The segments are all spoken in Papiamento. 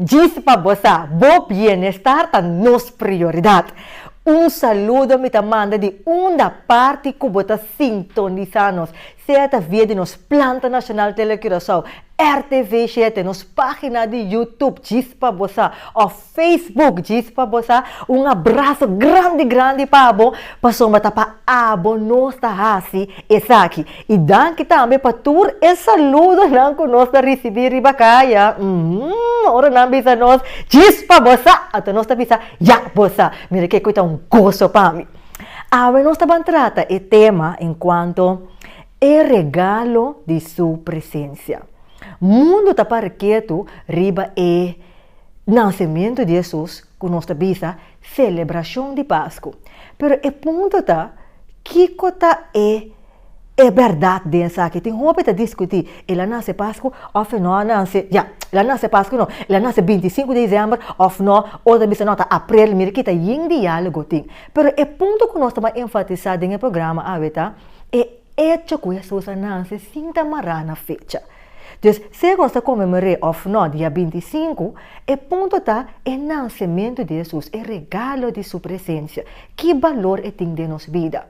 Djis pa bo sa, bo bienestar ta nos prioridat. Un saludo mi ta manda di unda parti ku bo ta sintonisá nos, sea ta via di nos Planta Nashonal Tele Curaçao, RTV shete, nos página di YouTube Djis pa bo sa òf Facebook djis pa bo sa un abraso grandi grandi pa bo pasobra ta pa abo nos ta hasi esaki y danki tambe pa tur e saludonan cu nos ta ricibi riba caya uhmm ora nan bisa nos djis pa bo sa anto nos ta bisa ya bo sa mira ke cu ta un goso pa mi awe nos ta ban trata e tema encuanto e regalo di su presencia mundo ta para ketu riba e Nasementu di Hesus, ku nos ta bisa selebrashon di Pasku. Pero e punto ta, kiko ta e e bèrdat den esaki? Tin hopi ta diskutí, el a nase Pasku òf e no a nase, ya, el a nase Pasku no, el a nase bintisinku di desèmber òf no, otro ta bisa no, ta aprel, mira kita yin diálogo tin. Pero e punto ku nos ta bai enfatisá den e programa awe ta, e Echo ku Hesus a nase sin ta mará na fecha. Dus, sea ku nos ta konmemor'é òf nò dia 25, e punto ta e nasementu di Hesus, e regalo di su presensia. Ki balor e tin den nos bida?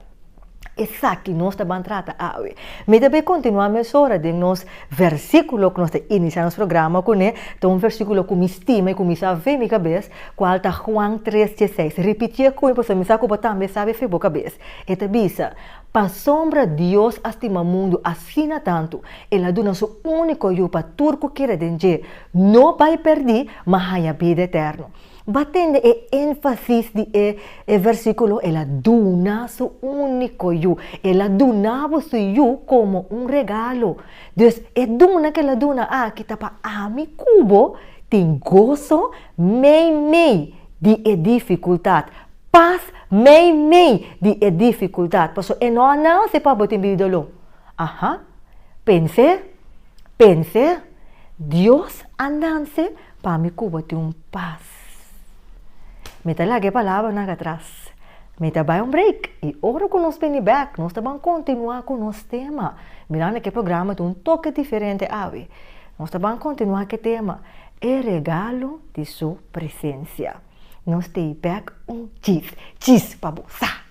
Esaki nos ta ban trata awe. Mi ta bay kontinuá mesora den nos versíkulo ku nos ta inisiá nos programa kuné. Ta un versíkulo ku mi stima i ku mi sa fe mi kabes, kual ta Juan tres dieseis. Ripitié ku mi pasobra mi sa ku bo tambe sabe fe bo kabes. E ta bisa, Pasobra Dios a stima mundu asina tantu, El a duna Su úniko Yu pa tur ku kere den dje no bai pèrdí, ma haña bida eterno. Bo a tende e énfasis di e e versíkulo? El a duna Su úniko Yu. El a duna bo Su Yu komo un regalo. Dus, e duna ku El a duna aki ta pa ami ku bo tin goso meimei di e difikultat, Pas mei mei di e dificultad, paso e no a nace pa bo tin bida doló. Aha, pens'é, pens'é, Dios a nace pa mi cu bo tin un pas. Mi ta laga e palabranan atras. Mi ta bai un break y ora cu nos bini bek nos ta ban continua cu nos tema. Mirando cu e programa ta un toke diferente awe. Nos ta ban continua cu e tema, E regalo di su presencia. Nos tei bek un djis, djis pa bo sa!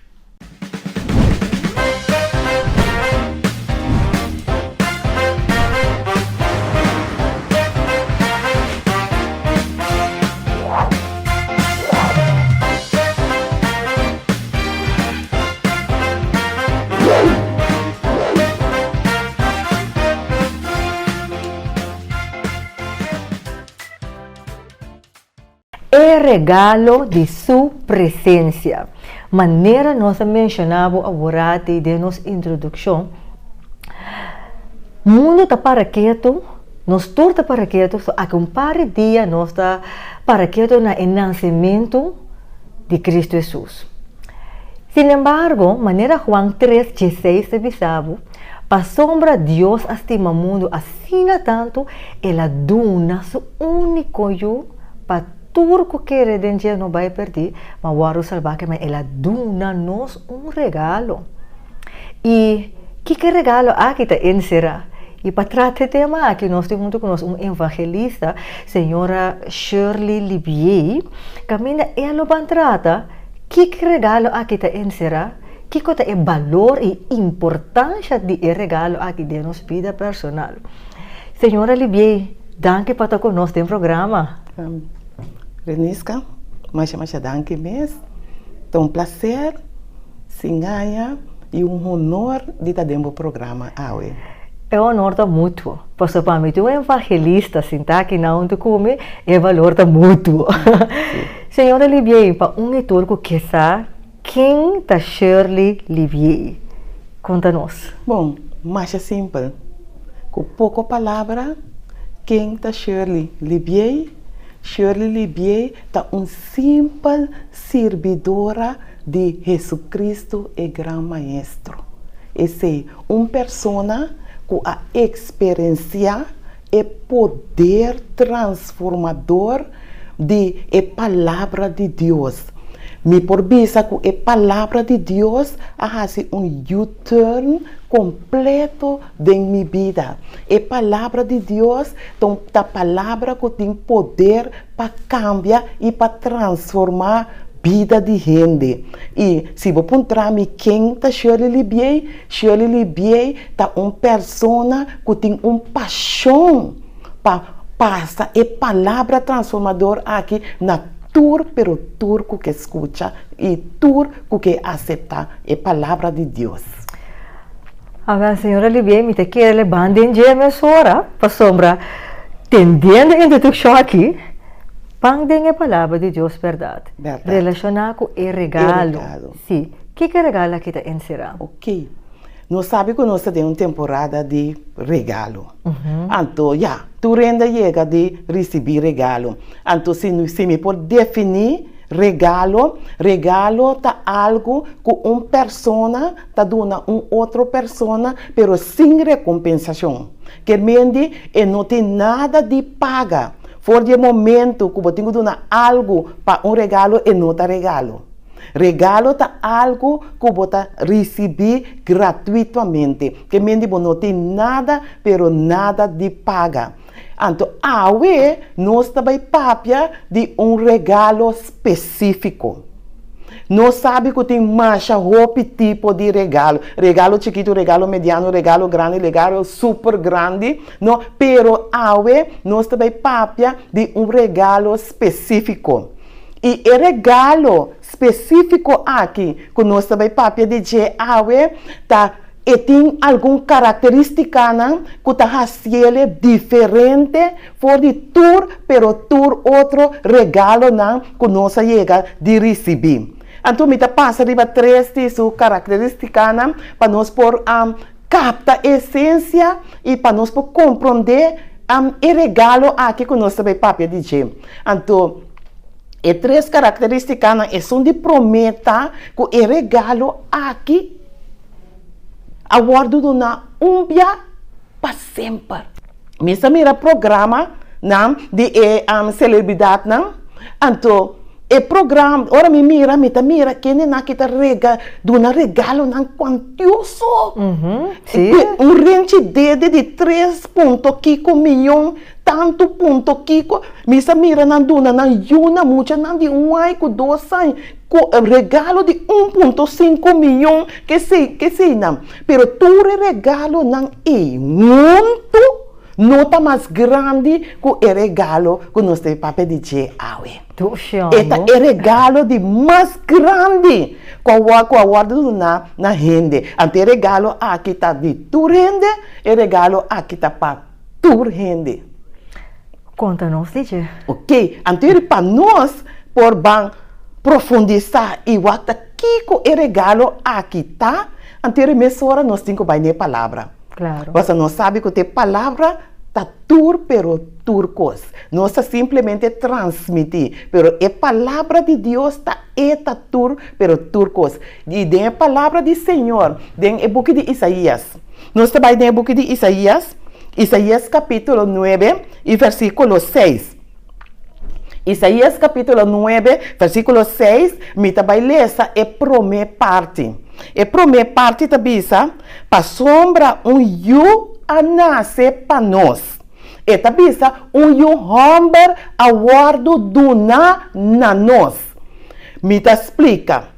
E regalo di Su presencia. Manera nos a menciona bo aworati den nos introduccion, mundo ta para ketu, nos tur ta para ketu, so aki un par di dia nos ta para ketu na e nacimento di Cristo Jesus. Sin embargo, manera Juan tres dieseis ta bisa bo, pasobra Dios a stima mundo asina tantu, El a duna Su úniko Yu pa tur ku kere den dje no bai pèrdí, ma wòrdu salbá, ke men El a duna nos un regalo. I kiko e regalo aki ta enserá? I pa trata e tema aki nos tin huntu ku nos un evangelista, señora Shirley Libiey, kaminda e lo ban trata kiko e regalo aki ta enserá, kiko ta e balor i importansha di e regalo aki den nos bida personal. Señora Libiey, danki pa ta ku nos den programa. Reniska, masha masha danki mes. Ta un placer sin gaña y un honor di ta den bo programa awe. E honor ta mutuo, pasobra pa mi tin un evangelista sinta aki na huntu ku mi, e balor ta mutuo. Señora Libiey, pa un y tur ku ke sa ken ta Shirley Libiey, konta nos. Bon, masha simpel. Ku poko palabra, ken ta Shirley Libiey? Shirley Libiey ta un simpel sirbidora di Hesucristo e Gran Maestro. Esei, un persona ku a eksperensiá e poder transformador di e Palabra di Dios. Mi por bisa ku e palabra di Dios a hasi un U-turn kompleto den mi bida. E palabra di Dios ta un ta palabra ku tin poder pa kambia i pa transformá bida di hende. I si bo puntra mi ken ta Shirley Libiey, Shirley Libiey ta un persona ku tin un pashon pa pasa e palabra transformador aki na tur pero tur ku ke skucha i tur ku ke aseptá e palabra di Dios. Awel, señora Libiey, mi ta kere leban den dje mesora, pasobra tendiendo e introdukshon aki, pan den e palabra di Dios bèrdat, relashoná ku e regalo. Sí, kiko e regalo aki ta enserá? Oké, nos sabi ku nos ta den un temporada di regalo. Anto, ya, tur hende a yega di risibí regalo. Anto, si si mi por definí regalo, regalo ta algu ku un persona ta duna un otro persona, pero sin rekompensashon. Ke mendi e no tin nada di paga. For di e momento ku bo tin ku duna algu pa un regalo, e no ta regalo. Regalo ta algu ku bo ta risibí gratuitamente. Ke men di bo no tin nada, pero nada di paga. Anto awe nos ta bai papia di un regalo spesífiko. Nos sabi ku tin masha hopi tipo di regalo. Regalo chikitu, regalo mediano, regalo grandi, regalo super grandi, no. Pero awe nos ta bai papia di un regalo spesífiko. I e regalo spesífiko aki ku nos ta bai papia di dje awe ta e tin algun karakterístikanan ku ta hasiele diferente for di tur pero tur otro regalonan ku nos a yega di risibí. Anto mi ta pasa riba tres di su karakterístikanan pa nos por kapta e esensia i pa nos por komprondé e regalo aki ku nos ta bai papia di dje. Anto, e tres karakterístikanan, esun di promé ta ku e regalo aki a wòrdu duná un bia pa semper. Mi sa mira programanan di e selebridatnan, anto e program, ora mi mira, mi ta mira kendenan ki ta rega, duna regalonan kuantioso. Un renchi dede di tres punto kiko miyon Tantu punto kiko mi sa mira nan duna nan yu na muchanan di un ai ku dos aña ku regalo di un punto sinku miyon kesei keseinan pero tur e regalonan ei huntu no ta mas grandi ku e regalo ku nos ta papia di dje awe. E ta e regalo di mas grandi ku a ku a wòrdu duna na hende. Anto e regalo aki ta di tur hende, e regalo aki ta pa. tur hende. Konta nos di dje. Ok, anto yeri pa nos por ban profundisá i wak ta kiko e regalo aki ta, anto yeri mesora nos tin ku bai na e palabra. Klaro. Pasobra nos sabi ku ta e palabra ta tur pero tur kos. Nos ta simplemente transmití, pero e palabra di Dios ta e ta tur pero tur kos. I den e palabra di Señor, den e buki di Isaías. Nos ta bai den e buki di Isaías, Isaías kapítulo nuebe i versíkulo seis. Isaías kapítulo nuebe, versíkulo seis, mi ta bai lesa e promé parti. E promé parti ta bisa, Pasobra un yu a nase pa nos. E ta bisa, un yu hòmber a wòrdu duná na nos. Mi ta splika.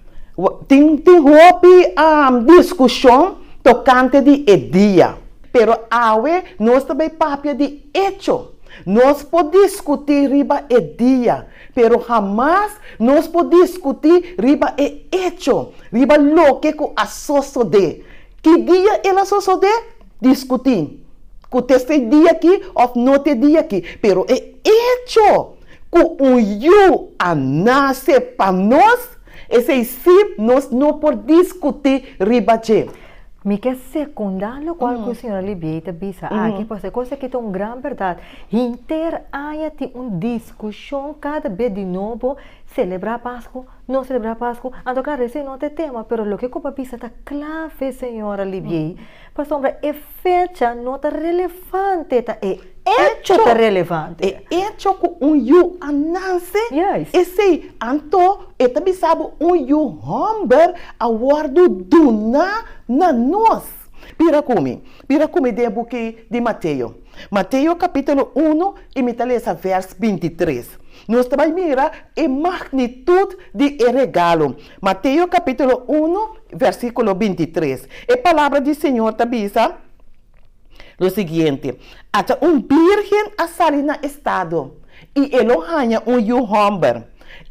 Tin tin hopi diskushon tokante di e dia. Pero awe nos ta bay papia di echo. Nos por diskutí riba e dia, pero hamas nos por diskutí riba e echo, riba loke ku a sosodé. Ki dia el a sosodé? Diskutí. Ku ta esei dia aki òf no ta e dia aki. Pero e echo ku un yu a nase pa nos, esei sí nos no por diskutí riba dje. Mi ke sekundá lokual ku señora Libiey ta bisa aki, pasobra e kos aki ta un gran bèrdat. Henter aña tin un diskushon kada bes di nobo, selebrá Pasku, no selebrá Pasku. Anto klaro esei no ta e tema, pero loke ku bo a bisa ta klave, señora Libiey, pasobra e fecha no ta relevante, ta e. echo ta relevante. E echo ku un yu a nase, esei anto e ta bisa bo un yu hòmber a wòrdu duná na nos. Bira ku mi, bira ku mi den e buki di Mateo. Mateo kapítulo unu i mi ta lesa vèrs 23. Nos ta bai mira e magnitut di e regalo. Mateo kapítulo unu, vèrsikulo 23. E palabra di Señor ta bisa lo siguiente, Ata un bírgen a sali na estado, i e lo haña un yu hòmber,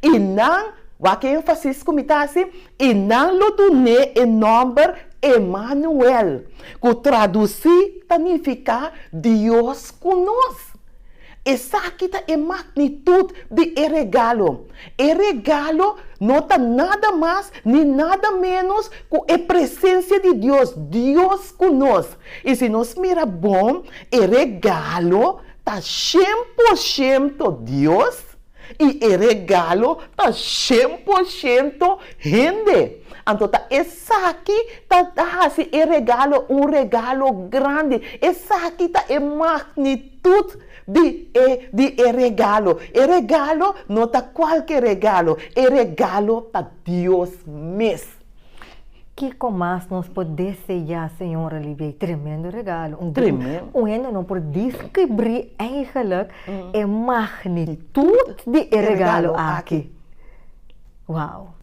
i nan, wak e énfasis ku mi ta hasi, i nan lo dun'é e nòmber Emanuel, ku tradusí ta nifiká Dios ku nos. Esaki ta e magnitut di e regalo. E regalo no ta nada mas ni nada ménos ku e presensia di Dios, Dios ku nos. I si nos mira bon, e regalo ta 100% Dios i e regalo ta 100% hende. Anto ta esaki ta hasi e regalo un regalo grandi. Esaki ta e magnitut di e di e regalo. E regalo no ta kualke regalo, e regalo ta Dios mes. Kiko mas nos por deseá, señora Libey? Tremendo regalo. Un Tremendo. Un hende no por deskribí eigenlijk e magnitut di e regalo aki. Wow.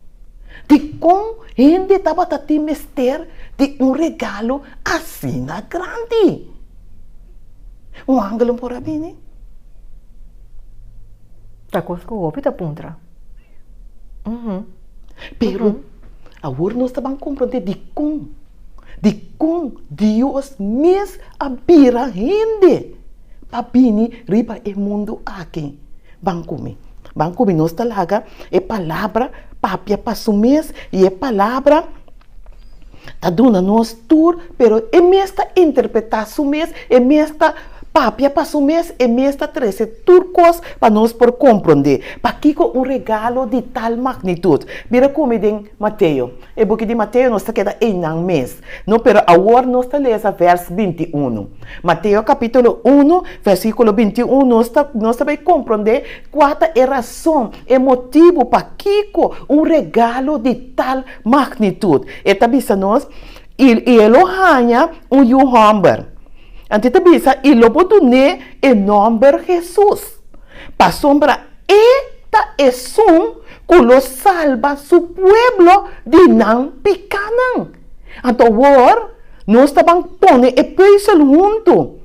Dikon hende tabata tin mester di un regalo asina grandi? Un angel no por a bini? Ta kos ku hopi ta puntra. Pero awor nos ta ban komprondé dikon, dikon Dios mes a bira hende pa bini riba e mundu aki. Ban ku mi, ban ku mi. Nos ta laga e palabra papia pa su mes i e palabra ta duna nos tur, pero e mes ta interpretá su mes, e mes ta papia pa su mes, e mes ta trese tur kos pa nos por komprondé. Pakiko un regalo di tal magnitut? Mira ku mi den Mateo. E buki di Mateo nos ta keda einan mes, no? Pero awor nos ta lesa vèrs 21. Mateo kapítulo unu, vèrsikulo 21, nos ta nos ta bai komprondé kua ta e rason, e motibu pakiko un regalo di tal magnitut. E ta bisa nos, I i e lo haña un yu hòmber. Anto e ta bisa, I lo bo dun'é e nòmber Hesus, pasobra e ta esun ku lo salba su pueblo di nan pikánan. Anto awor nos ta ban pone e pùzel huntu.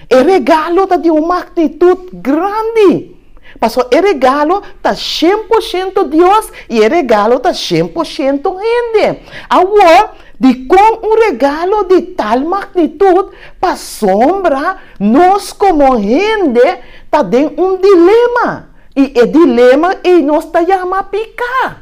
E regalo ta di un magnitut grandi. Pasobra e regalo ta 100% Dios i e regalo ta 100% hende. Awor, dikon un regalo di tal magnitut? Pasobra nos komo hende ta den un dilema, i e dilema ei nos ta yama piká.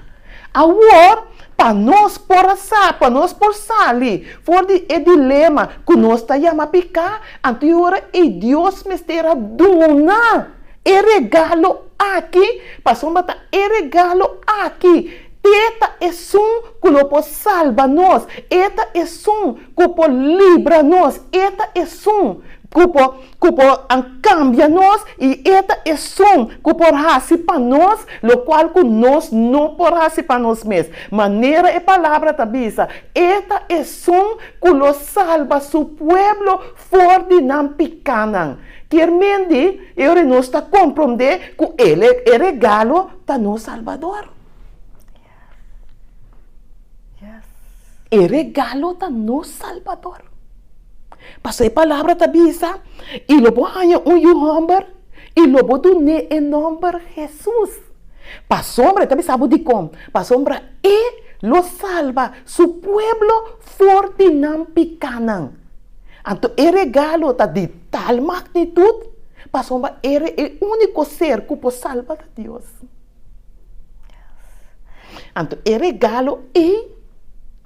Awor, pa nos por a sa, pa nos por sali for di e dilema ku nos ta yama piká, anto e ora ei Dios mester a duna e regalo aki, pasobra ta e regalo aki te ta esun ku lo por salba nos, e ta esun ku por libra nos, e ta esun ku por ku por kambia nos i e ta esun ku por hasi pa nos lokual ku nos no por hasi pa nos mes. Manera e palabra ta bisa, e ta esun ku lo salba su pueblo for di nan pikánan. Kier men di, e ora nos ta komprondé ku el e regalo ta nos Salbador. E regalo ta nos Salbador. Pasobra e palabra ta bisa, I lo bo haña un yu hòmber, i lo bo dun'é e nòmber Hesus. Pasobra, e ta bisa bo dikon, pasobra e lo salba su pueblo for di nan pikánan. Anto e regalo ta di tal magnitut, pasobra e e úniko ser ku por salba ta Dios. Anto e regalo ei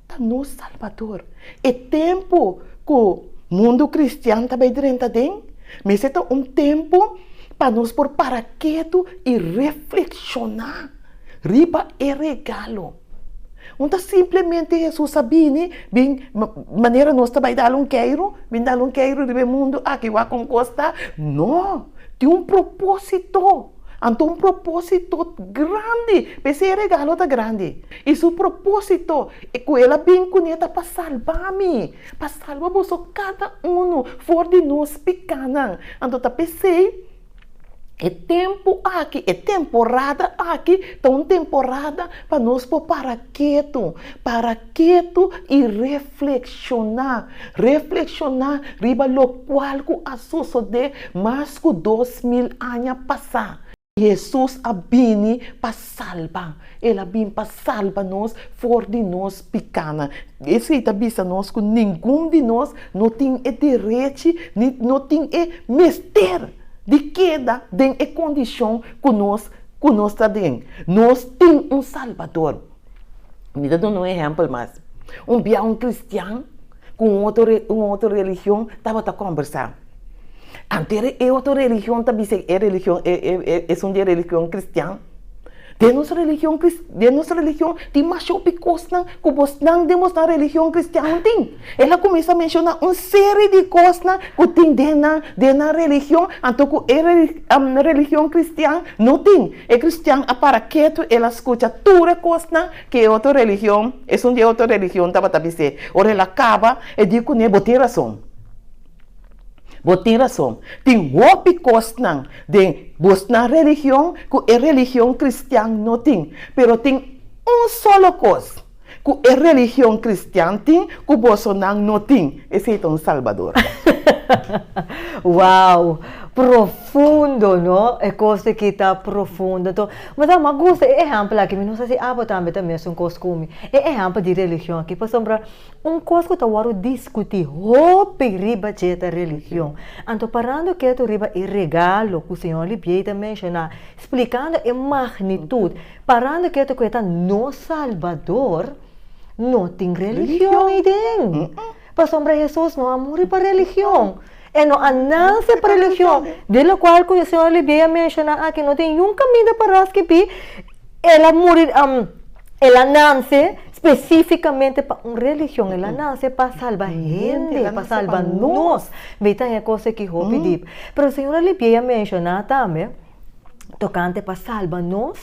ta nos Salbador. E tempu ku mundu kristian ta bai drenta den, mester ta un tempu pa nos por para ketu i reflekshoná riba e regalo. Un ta simplemente Hesus a bini, bin manera nos ta bai dal un keiru, bin dal un keiru riba e mundu aki wak kon kos ta. No! Tin un propósito. Anto un propósito grandi. P'esei e regalo ta grandi. I su propósito ku el a bin kuné ta pa salba mi, pa salba boso kada unu for di nos pikánan. Anto ta p'esei e tempu aki, e temporada aki ta un temporada pa nos por para ketu, para ketu i reflekshoná, reflekshoná riba lokual ku a sosodé mas ku 2000 aña pasá. Hesus a bini pa salba, el a bin pa salba nos for di nos pikánan. Esei ta bisa nos ku ningun di nos no tin e derechi ni no tin e mester di keda den e kondishon ku nos ku nos ta den. Nos tin un Salbador. Mi ta duna un ehèmpel mas. Un bia un kristian ku un otro un otro religion tabata kòmbersá. Anto e otro religion ta bisa e religion e esun di e religion kristian, den nos religion den nos religion tin masha hopi kosnan ku bosnan den bosnan religion kristian no tin. El a kuminsá menshoná un seri di kosnan ku tin den nan den nan religion anto ku e religion kristian no tin. E kristian a para ketu el a skucha tur e kosnan ku e otro religion esun di e otro religion tabata bis'é. Ora el a kaba e di kuné, Bo tin rason. Bo tin rason. Tin hopi kosnan den bosnan religion ku e religion kristian no tin. Pero tin un solo kos ku e religion kristian tin ku bosonan no tin, esei ta un Salbador. Wow! Profundo, no? E kos aki ta profundo. Anto, mi ta mas gusta e ehèmpel aki, mi no sa si abo tambe ta mesun kos ku mi, e ehèmpel di religion aki, pasobra Un kos ku ta wòrdu diskutí hopi riba dje ta religion. Anto parando ketu riba e regalo ku señor Olivier ta menshoná, splikando e magnitut, parando ketu ku e ta nos Salbador, no tin religion eiden. Pasobra Hesus no a muri pa religion. E no a nase pa religion. Di lokual ku señor Olivier a menshoná aki no tin niun kaminda pa raskibí el a muri, el a nase spesífikamente pa un religion, el a nase pa salba hende, pa salba nos. Bay ta e kos aki hopi dip. Pero señor Olivier a menshoná tambe tokante pa salba nos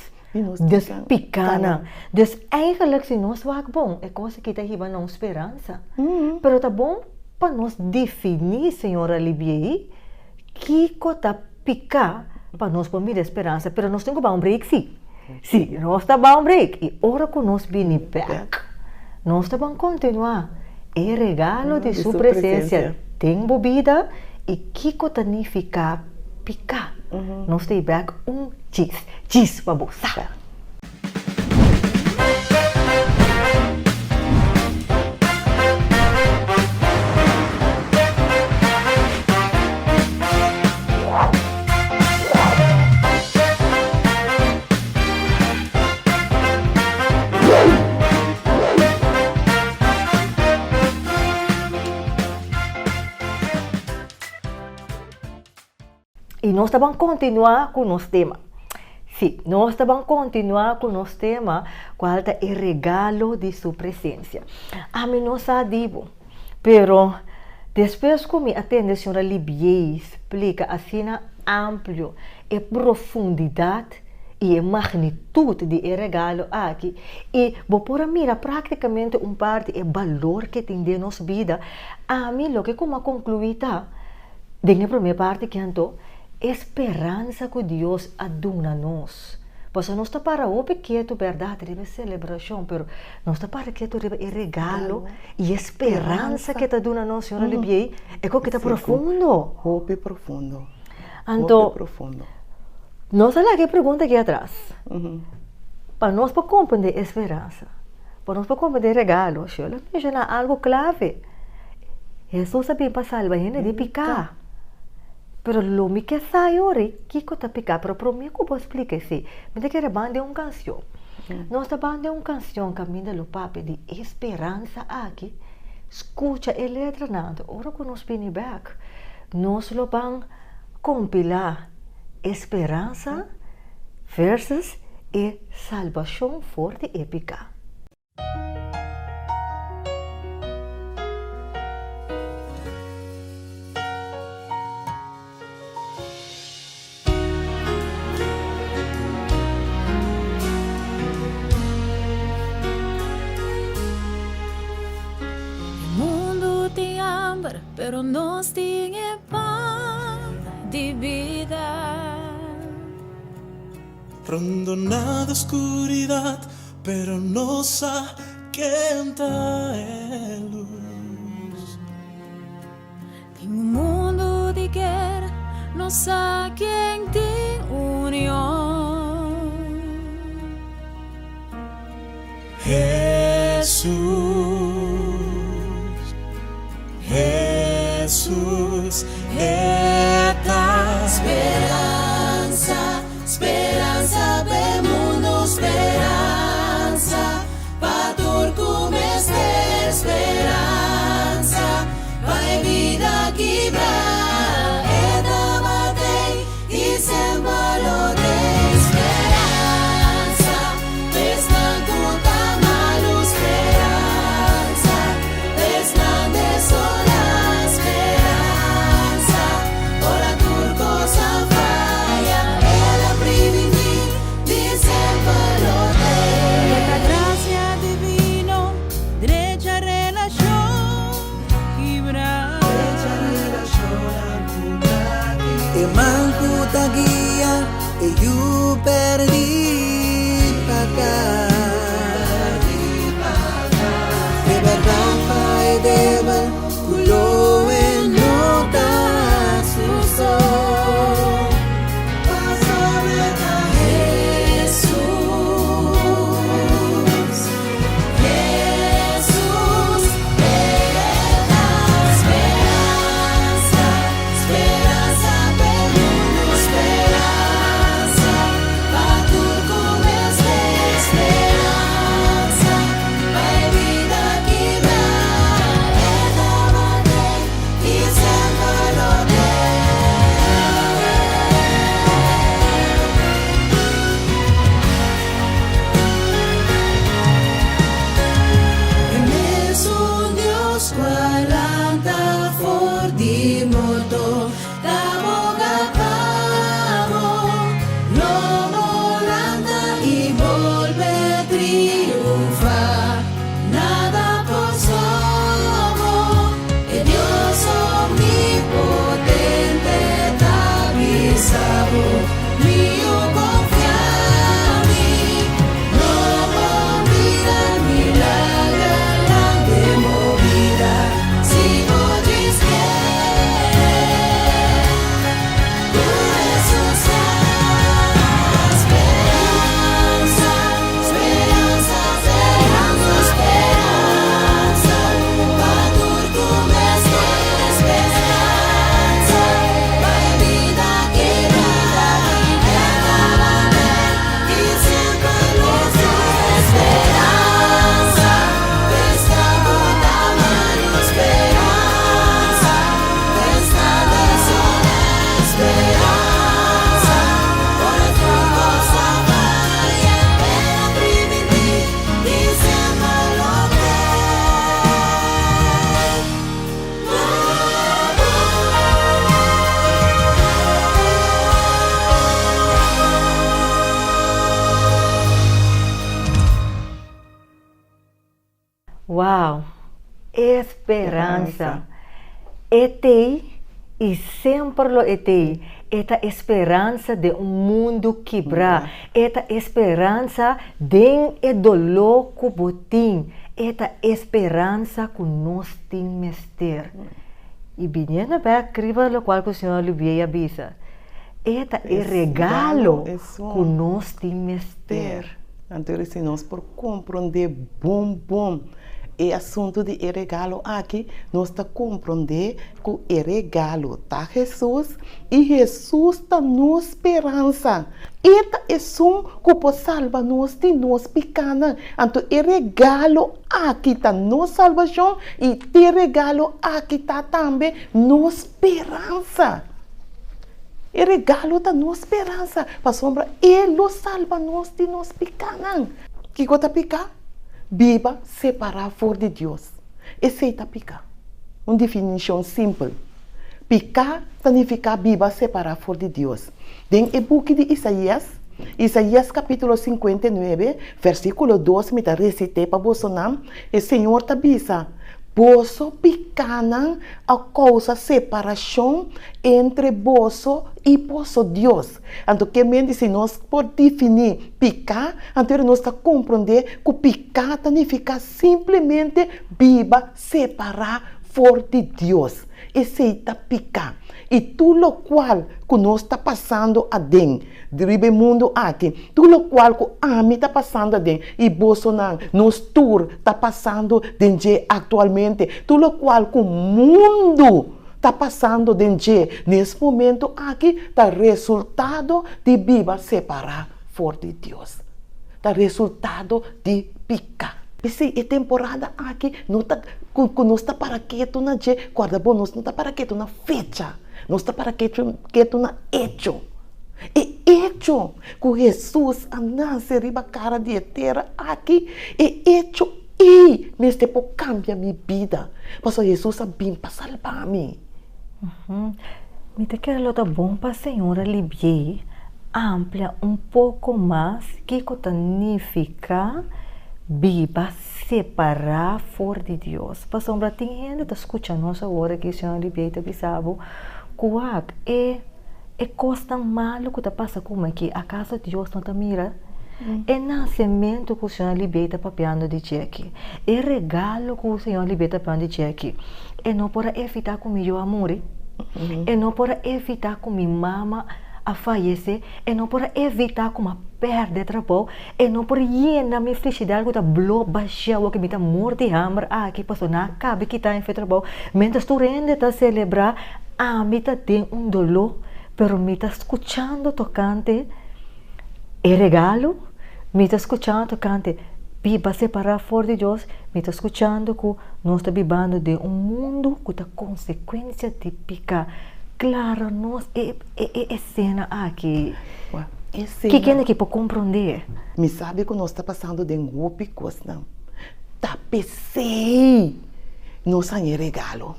des pikánan. Dus eigenlijk si nos wak bon, e kos aki ta hiba na un speransa. Pero ta bon pa nos definí, señor Olivier, kiko ta piká pa nos por mira e speransa. Pero nos tin ku bai un break si. Sí, nos ta bai un break i ora ku nos bini bèk, nos ta ban kontinuá e regalo di su presensia den bo bida i kiko ta nifiká piká. Nos ta i bèk un djis, djis pa bo sa. I nos ta ban kontinuá ku nos tema. Sí, nos ta ban kontinuá ku nos tema, kual ta e regalo di su presensia. Ami no sa di bo, pero despues ku mi a tende señora Libié splika asina amplio e profundidat i e magnitut di e regalo aki, i bo por a mira práktikamente un parti e balor ke tin den nos bida, ami loke ku mi a konkluí ta, den e promé parti ki anto, e speransa ku Dios a duna nos. Pasobra nos ta para hopi ketu bèrdat riba e selebrashon, pero nos ta para ketu riba e regalo i e speransa ke ta duna nos, señora Olivier, e koki ta profundo. Hopi profundo. Anto, nos a laga e pregunta aki atras. Pa nos por komprendé e speransa, pa nos por komprendé e regalo, Shirley a menshoná algu klave. Hesus a bin pa salba hende di piká. Pero lo mi ke sa e ora ei kiko ta piká. Pero promé ku bo splika esei, mi ta kere ban den un kanshon. Nos ta ban den un kanshon kaminda lo papia di e speransa aki. Skucha e letranan. Anto ora ku nos bini bèk, nos lo ban kompilá e speransa versus e salbashon for di e piká. Pero nos tin e pan di bida. Rondoná di skuridat, pero nos sa ken ta e lus. Den un mundu di guera, nos sa ken tin union. Hesus, Hesus, E ta. Speransa, speransa p'e mundu, speransa pa tur ku mester, speransa pa e bida kibrá. E tabat'ei i semper lo t'ei. Speransa p'esnan ku ta malu, speransa p'esnan desolá, speransa ora tur kos a faya, el a primintí di semper lo t'ei. E ta gracia divino, drecha relashon kibrá. E man ku ta guia e yu perdí pa kas. E bèrdat pa e debel ku lo e no ta su so. Pasobra ta Hesus, Hesus, E ta speransa, speransa p'e mundu, speransa pa tur ku mester, speransa pa e bida kibrá. E tabat'ei i semper lo t'ei. E mesun Dios ku a lanta for di morto ta boga pa bo. Lo bo lanta i bolbe triunfá. Nada por stòp bo. E Dios omnipotente ta bisa bo, Mi yu, konfia mi. Lo bo mira milagernan den bo bida si bo djis kere. Ku Hesus ta speransa, speransa, speransa, speransa pa tur ku mester speransa pa e bida kibrá. E tabat'ei i semper lo t'ei. Speransa, p'esnan ku ta malu, speransa, p'esnan desolá, speransa, ora tur kos a faya, el a primintí di semper lo t'ei. Wow! Esperansa! E t'ei i semper lo e t'ei. E ta e speransa den un mundu kibrá. E ta e speransa den e doló ku bo tin. E ta e speransa ku nos tin mester. I biniendo bèk riba lokual ku señor Olivier a bisa, e ta e regalo ku nos tin mester. Anto si nos por komprondé bon bon e asuntu di e regalo aki, nos ta komprondé ku e regalo ta Hesus i Hesus ta nos speransa. E ta esun ku por salba nos di nos pikánan. Anto e regalo aki ta nos salbashon i te regalo aki ta tambe nos speransa. E regalo ta nos speransa pasobra e lo salba nos di nos pikánan. Kiko ta piká? Biba separá for di Dios. Esei ta piká. Un definishon simpel. Piká ta nifiká biba separá for di Dios. Den e buki di Isaías, Isaías kapítulo 59, versíkulo 2, mi ta resit'é pa bosonan, e Señor ta bisa, Boso pikánan a kousa separashon entre boso i boso Dios. Anto ke men di si nos por definí piká, anto ora nos ta komprondé ku piká ta nifiká simplemente biba separá for di Dios. Esei ta piká. I tur lokual ku nos ta pasando aden riba e mundu aki, tur lokual ku ami ta pasando aden i bosonan, nos tur ta pasando den dje aktualmente, tur lokual ku mundu ta pasando den dje nes momento aki ta resultado di biba separá for di Dios. Ta resultado di piká. P'esei e temporada aki no ta ku ku nos ta para ketu na dje, kòrda bo, nos no ta para ketu na fecha, nos ta para ketu ketu na echo. E echo ku Hesus a nase riba kara di e tera aki, e echo ei mester por kambia mi bida, pasobra Hesus a bin pa salba mi. Mi ta kere lo ta bon pa señora Libié amplia un poko mas kiko ta nifiká biba separá for di Dios. Pasobra tin hende ta skucha nos awor aki, señora Libié ta bisa bo ku wak e e kosnan malu ku ta pasa ku mi aki, akaso Dios no ta mira? E nasementu ku señora Libié ta papiando di dje aki, e regalo ku señora Libié ta papiando di dje aki, E no por a evitá ku mi yu a muri. E no por a evitá ku mi mama a fayesé. E no por a evitá ku mi a pèrdè trabou. E no por yena mi frishider ku ta blo bashia awor ku mi ta mor di hamber aki pasobra nan a kaba kita mi for trabou. Miéntras tur hende ta selebrá, ami ta den un doló, pero mi ta skuchando tokante e regalo, mi ta skuchando tokante biba separá for di Dios, mi ta skuchando ku Nos ta bibando den un mundu ku ta konsekuensia di piká. Klara nos e e esena aki. Ki kende ki por komprondé? Mi sabi ku nos ta pasando den hopi kosnan. Ta p'esei nos haña e regalo.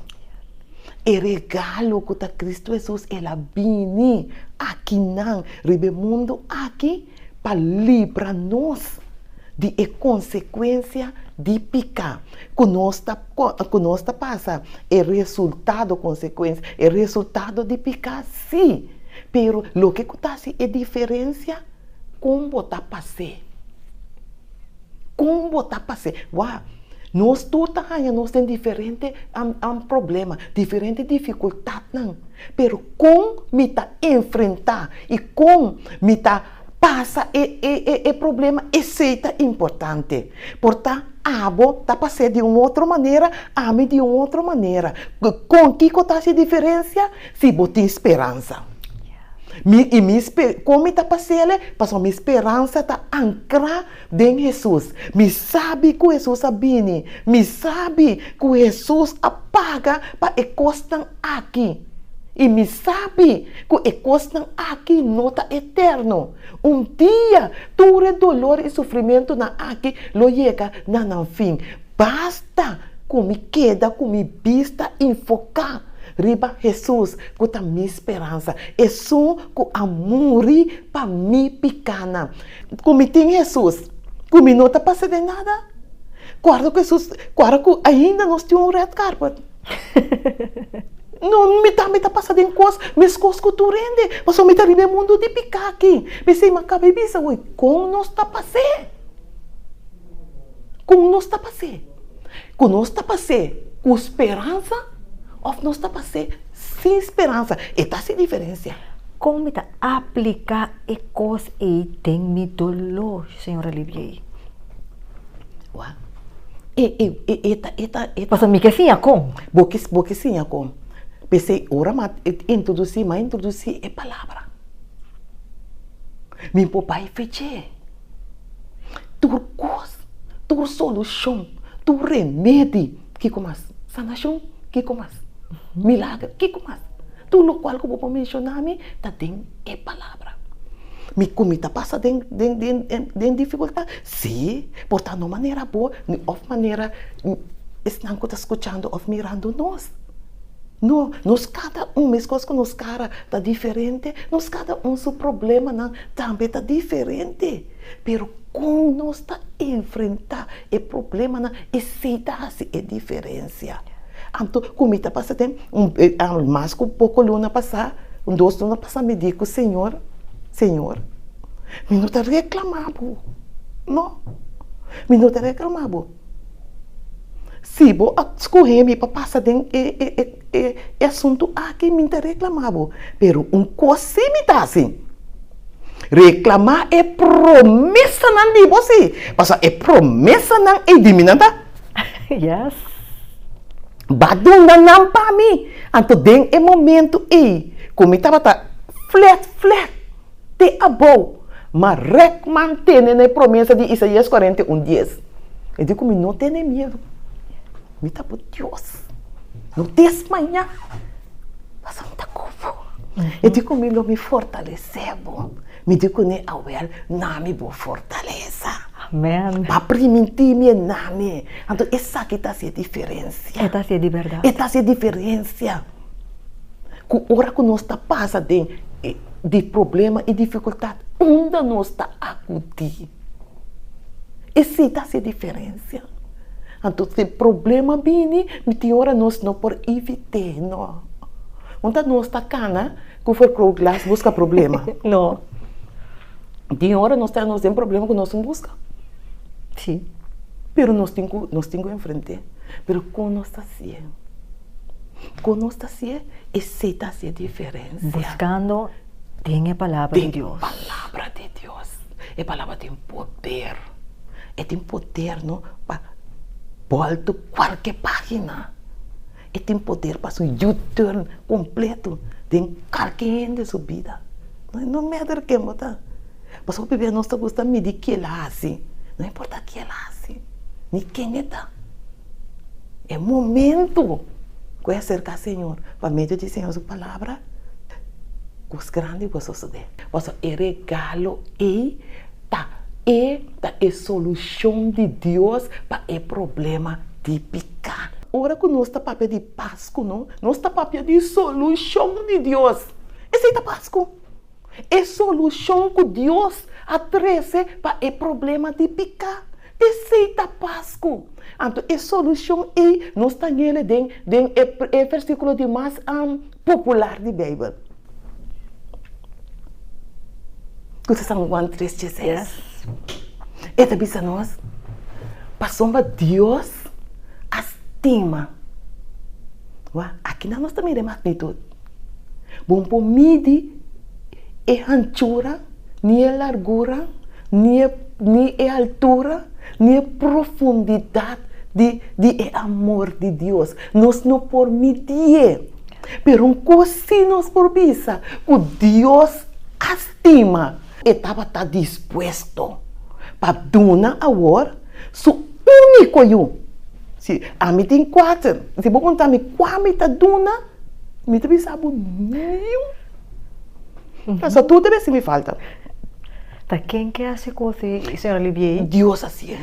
E regalo ku ta Kristu Hesus, el a bini akinan riba e mundu aki pa libra nos di e konsekuensia di piká ku nos ta ku nos ta pasa, e resultado, konsekuensia, e resultado di piká sí, pero loke ku ta hasi e diferensia kon bo ta pas'é, kon bo ta pas'é, wak, nos tur ta haña nos den diferente problema, diferente difikultatnan, pero kon mi ta enfrentá i kon mi ta pasa e e e problema esei ta importante. Por ta abo ta pas'é di un otro manera, ami di un otro manera. Kon kiko ta hasi diferensia? Si bo tin speransa. Mi i mi kon mi ta pas'el? Pasobra mi speransa ta ankrá den Hesus. Mi sabi ku Hesus a bini. Mi sabi ku Hesus a paga pa e kosnan aki. I mi sabi ku e kosnan aki no ta eterno. Un dia tur e dolor i sufrimentunan aki lo yega na nan fin. Basta ku mi keda ku mi bista enfoká riba Hesus ku ta mi speransa, esun ku a muri pa mi pikánan. Ku mi tin Hesus, ku mi no ta pasa den nada. Kuarda ku Hesus, kuarda ku ainda nos tin un red carpet. No, mi tambe ta pasa den kos meskos ku tur hende, pasobra mi ta riba e mundu di piká aki. P'esei mi a kaba e bisa, Oe, kon nos ta pas'é? Kon nos ta pas'é? Ku nos ta pas'é ku speransa òf nos ta pas'é sin speransa? E ta hasi diferensia. Kon mi ta apliká e kos ei den mi doló, señora Libiey? Wak. E, e, e, e ta, e ta, e ta. Pasobra mi ke siña kon. Bo ke, bo ke siña kon. P'esei ora mi a introdusí, mi a introdusí e palabra. Mi por bai fech'é. Tur kos, tur solushon, tur remedi, kiko mas? Sanashon, kiko mas? Milager, kiko mas? Tur lokual ku bo por menshoná mi ta den e palabra. Mi ku mi ta pasa den den den den difikultat? Sí, por ta no manera bo ni òf manera esnan ku ta skuchando òf mirando nos. No, nos kada un, meskos ku nos kara ta diferente, nos kada un su problemanan tambe ta diferente. Pero kon nos ta enfrentá e problemanan, esei ta hasi e diferensia. Anto ku mi ta pasa den un mas ku poko luna pasá, un dos luna pasá mi di ku Señor, Señor, mi no ta reklamá bo, no, mi no ta reklamá bo. Si bo a skohe mi pa pasa den e e e asuntu aki, mi ta reklamá bo. Pero un kos sí mi ta hasi, reklamá e promesanan di bo sí, pasobra e promesanan ei di mi nan ta. Yes. Bo a duna nan pa mi. Anto den e momentu ei ku mi tabata flet flet te abou, ma rèk mantene na e promesa di Isaías 41 dies. E di ku mi no tene miedu. Mi ta bo Dios. No desmayá, pasobra mi ta ku bo. E di ku mi lo mi fortalesé bo. Mi di kuné, Awel, na mi bo fortalesa. Amen. Bo a primintí mi e na mi. Anto esaki ta hasi e diferensia. E ta hasi di bèrdat. E ta hasi e diferensia. Ku ora ku nos ta pasa den di problema i difikultat, unda nos ta akudí? Esei ta hasi e diferensia. Anto si problema bini, mi tin ora nos no por evit'é, no. Unda nos ta kana? Ku vergrootglas buska problema. No. Tin ora nos ta nos den problema ku nos no buska. Sí. Pero nos tin ku nos tin ku enfrent'é. Pero kon nos ta hasié? Kon nos ta hasié? Esei ta hasi e diferensia. Buskando den e palabra di Dios. Den e palabra di Dios. E palabra tin poder. E tin poder no pa bòltu kualke página. E tin poder pa su U-turn completo den kalke hende su bida. No matter ken bo ta. Pasobra hopi bes nos ta gusta midi ke el a hasi. No importa ke el a hasi, ni ken e ta. E momento ku e aserka Señor pa medio di Señor su palabra, kos grandi por sosode. Pasobra e regalo ei ta e ta e solushon di Dios pa e problema di piká. Ora ku nos ta papia di Pasku, no, nos ta papia di solushon di Dios. Esei ta Pasku. E solushon ku Dios a trese pa e problema di piká. Esei ta Pasku. Anto e solushon ei nos ta ñele den den e e versíkulo di mas popular di Beibel. Ku ta San Juan tres dieseis. E ta bisa nos, Pasobra Dios a stima. Wak, akinan nos ta mira e magnitut. Bo por midi e hanchura, ni e largura, ni e ni e altura, ni e profundidat di di e amor di Dios. Nos no por midié. Pero un kos sí nos por bisa, ku Dios a stima. E tabata dispuesto pa duna awor su úniko yu. Si ami tin kuater, si bo puntra mi kua mi ta duna, mi ta bisa bo niun. Pasobra tur ta besi mi falta. Ta ken ke hasi kos ei, señora Olivier? Dios hasié.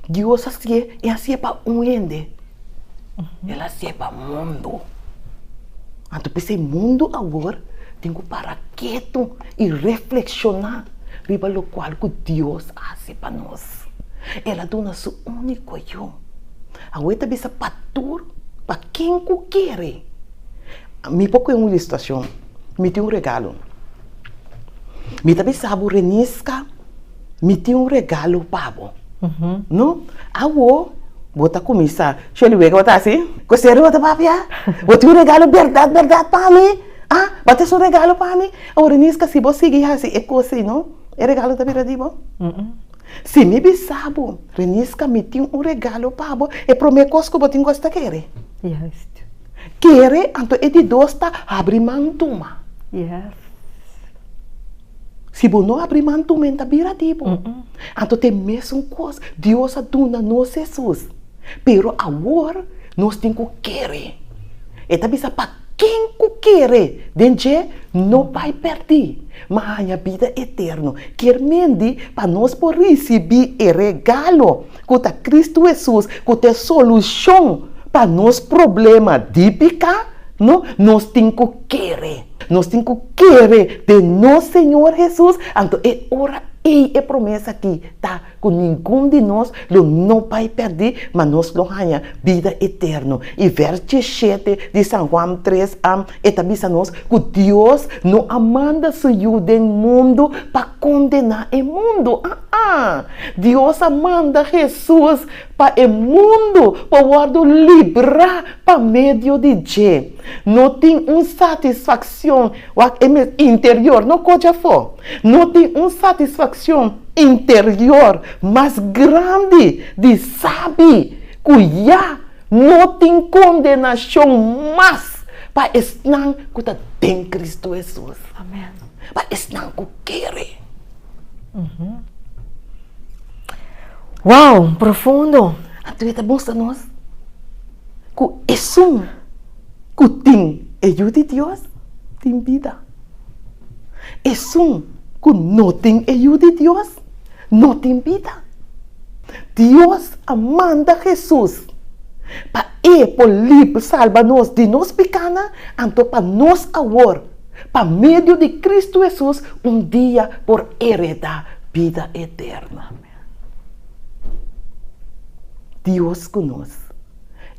Dios hasié, e hasié pa un hende. El a hasié pa mundu. Anto p'esei mundu awor tin ku para ketu i reflekshoná riba lokual ku Dios a hasi pa nos. El a duna su úniko Yu. Awor e ta bisa pa tur, pa ken ku kere. Mi por kohe un ilustrashon. Mi tin un regalo. Mi ta bisa bo, Reniska, mi tin un regalo pa bo. No? Awo bo ta kuminsá. Shirley wega bo ta hasi? Ku serio bo ta papia? Bo tin un regalo bèrdat bèrdat pa mi? Ah, bo ta hasi un regalo pa mi? Awor Niska, si bo sigui hasi e kos ei, no, e regalo ta bira di bo. Si mi bisa bo, Reniska, mi tin un regalo pa bo, e promé kos ku bo tin ku hasi ta kere. Juist. Kere, anto e di dos ta habri man tuma. Yes. Si bo no abri man tu men ta bira di bo. Anto ta e mesun kos Dios a duna nos Hesus. Pero awor nos tin ku kere. E ta bisa pa ken ku kere den dje no bai pèrdí, ma haña bida eterno. Kier mendi pa nos por risibí e regalo ku ta Kristu Hesus, ku ta e solushon. Pa nos problema di piká, no, nos tin ku kere. Nos tin ku kere den nos Señor Hesus, anto e ora ei e promesa aki ta ku ningun di nos lo no bai pèrdí, ma nos lo haña bida eterno. I vèrs diesshete di San Juan tres a e ta bisa nos ku Dios no a manda su Yu den mundu pa kondená e mundu. Aa! Dios a manda Hesus pa e mundu por wòrdu librá pa medio di dje. No tin un satisfakshon, wak e mes, interior, no kochi afó. No tin un satisfakshon interior mas grandi di sabi ku ya no tin kondenashon mas pa esnan ku ta den Kristu Hesus. Pa esnan ku kere. Wow, profundo! Anto e ta mustra nos ku esun ku tin e Yu di Dios tin bida. Esun ku no tin e Yu di Dios no tin bida. Dios a manda Hesus pa e por lib salba nos di nos pikanan, anto pa nos awor Pa medio di Cristo Hesus un dia por hereda bida eterno. Dios cu nos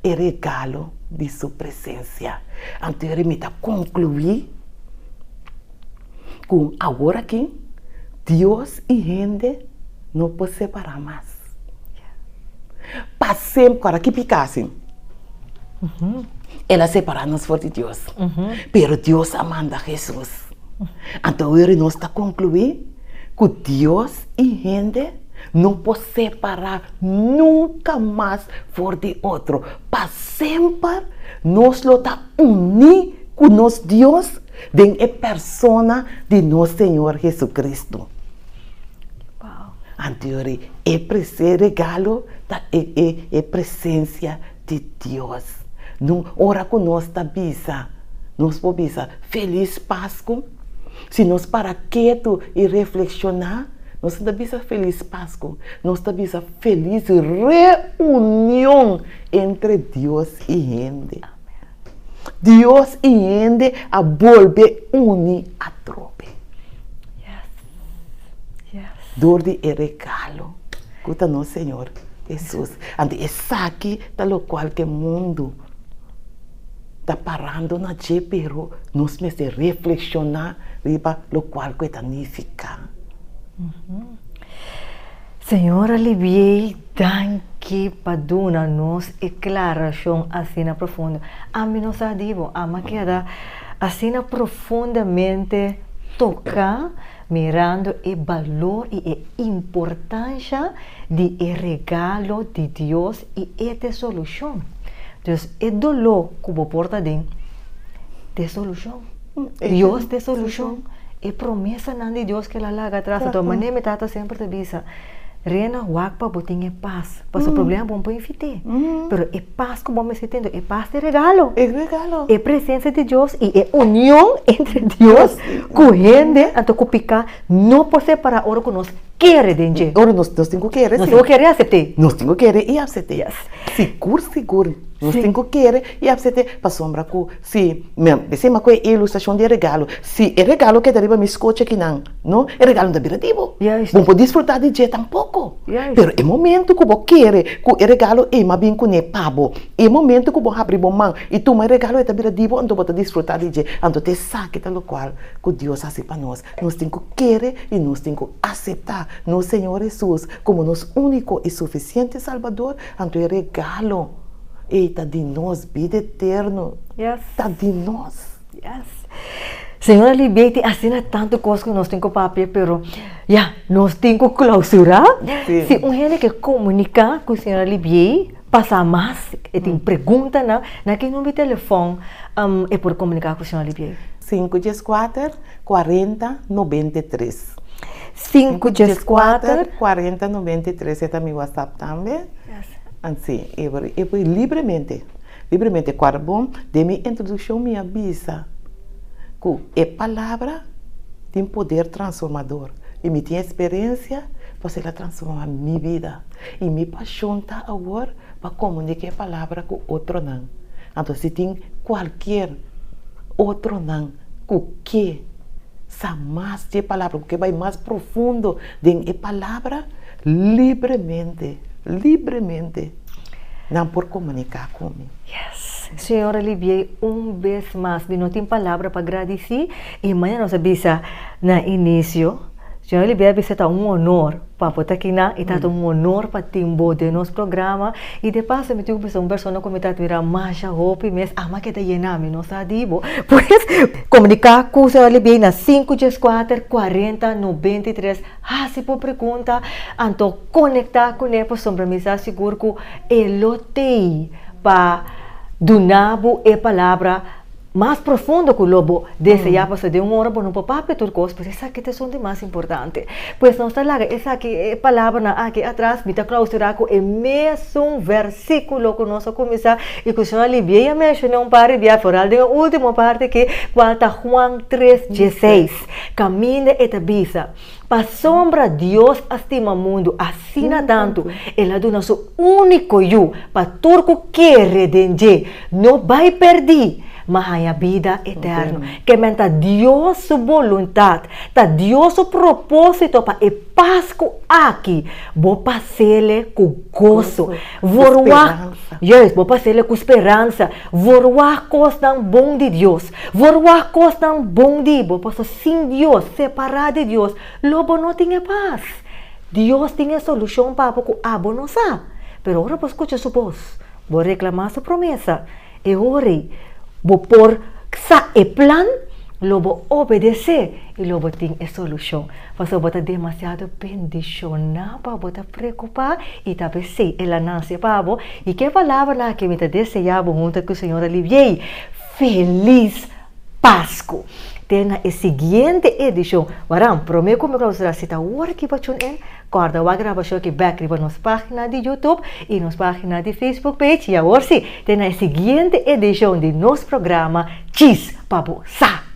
e regalo di su presencia. Anto yori mi ta conclui cu awor aki Dios y hende no por separa mas. Pa semper, ora ki pica asi? El a separá nos for di Dios, pero Dios a manda Hesus. Anto awor nos ta konkluí ku Dios i hende no por separá nunka mas for di otro. Pa semper nos lo ta uní ku nos Dios den e persona di nos Señor Jesucristo. Anto e regalo ta e presensia di Dios. No ora ku nos ta bisa, nos por bisa Felis Pasku. Si nos para ketu i reflekshoná, nos no ta bisa Felis Pasku, nos ta bisa Felis reunion entre Dios i hende. Dios i hende a bolbe uni atrobe. Dor di e regalo ku ta nos Señor Hesus. Anto esaki ta lokual ku e mundu ta parando na dje, pero nos mester reflekshoná riba lokual ku e ta nifiká. Señor Alibiei, danki pa duna nos e klarashon asina profundo. Ami no sa di bo, ami a keda asina profundamente toká mirando e balor i e importansha di e regalo di Dios i e ta e solushon. Dus e doló ku bo por ta den ta e solushon. Dios ta e solushon. E promesanan di Dios ku el a laga atras. Anto manera mi tata semper ta bisa, Rena wak pa bo tin e pas. Pasobra problema bo no por invit'é. Pero e pas ku bo mester tin, e pas ta e regalo. E regalo. E presensia di Dios i e union entre Dios ku hende, anto ku piká no por separá ora ku nos kere den dje. Ora nos nos tin ku kere, si. Nos tin ku kere i asept'é. Nos tin ku kere i asept'é. Yes. Sigur, sigur. Nos tin ku kere i asept'é pasobra ku si, mi a bisa ku e ilustrashon di e regalo, si e regalo keda riba mi skochi akinan, no, e regalo no ta bira di bo. Juist. Bo no por disfrutá di dje tampoko. Juist. Pero e momento ku bo kere ku e regalo ei m'a bin kuné pa bo, e momento ku bo habri bo man i tuma e regalo ei ta bira di bo, anto bo ta disfrutá di dje. Anto ta esaki ta lokual ku Dios hasi pa nos. Nos tin ku kere i nos tin ku aseptá nos Señor Hesus komo nos úniko i sufisiente Salbador, anto e regalo ei ta di nos, bida eterno ta di nos. Yes. Señora Libey tin asina tantu kos ku nos tin ku papia, pero ya, nos tin ku klausurá. Si un hende ke komuniká ku señora Libey pasa mas, e tin preguntanan, na ki number di telefòn e por komuniká ku señora Libey? 514 40 93. 514 40 93 e ta mi whatsapp tambe. Ansi, e por e por libremente, libremente kuadra bon. Den mi introdukshon mi a bisa ku e palabra tin poder transformador i mi tin eksperensia. Pasobra el a transformá mi bida. I mi pashon ta awor pa komuniká e palabra ku otronan. Anto si tin kualkier otronan ku ke sa mas di e palabra, ku ke bai mas profundo den e palabra, libremente, libremente nan por komuniká ku mi. Yes. Señor Olivier, un bes mas mi no tin palabra pa gradisí i mañana nos a bisa na inisio, Señor Olivier a bisa ta un honor pa bo ta akinan i ta un honor pa tin bo den nos programa i de paso mi tin ku bisa un persona ku mi ta admira masha hopi mes ama ke ta yena mi no sa di bo pues komuniká ku Señor Olivier na sinku dieskuater kuarenta 93 hasi bo pregunta anto konektá kuné pasobra mi sa sigur ku e lo tei pa duna bo e palabra mas profundo ku lo bo deseá pasobra den un ora bo no por papia tur kos, pues esaki ta esun di mas importante. Pues nos ta laga esaki, e palabranan aki atras, mi ta klausurá ku e mesun versíkulo ku nos a kuminsá i ku señor Olivier a menshoná un par di bia, foral den e último parti aki, kual ta Juan tres dieseis, kaminda e ta bisa, Pasobra Dios a stima mundu asina tantu, el a duna su úniko Yu, pa tur ku kere den dje no bai pèrdí, ma haña bida eterno. Ke men ta Dios su boluntat, ta Dios su propósito pa e Pasku aki bo pas'ele ku goso. Vorwag, juist, bo pas'ele ku speransa. Vorwag kosnan bon di Dios. Vorwag kosnan bon di bo, pasobra sin Dios, separá di Dios, lo bo no tin e pas. Dios tin e solushon pa bo ku abo no sa. Pero ora bo skucha su bos, bo reklamá su promesa, e ora ei bo por sa e plan, lo bo obedesé i lo bo tin e solushon. Pasobra bo ta demasiado bendishoná pa bo ta preokupá i ta p'esei el a nase pa bo. I ke palabranan aki mi ta deseá bo huntu ku señora Liviey, Felis Pasku! Te na e siguiente edishon. Waran, promé ku mi klausura si ta awor aki pa tune in, kòrda wak grabashon aki bèk riba nos página di YouTube i nos página di Facebook page. I awor sí, te na e siguiente edishon di nos programa Djis pa Bo Sa!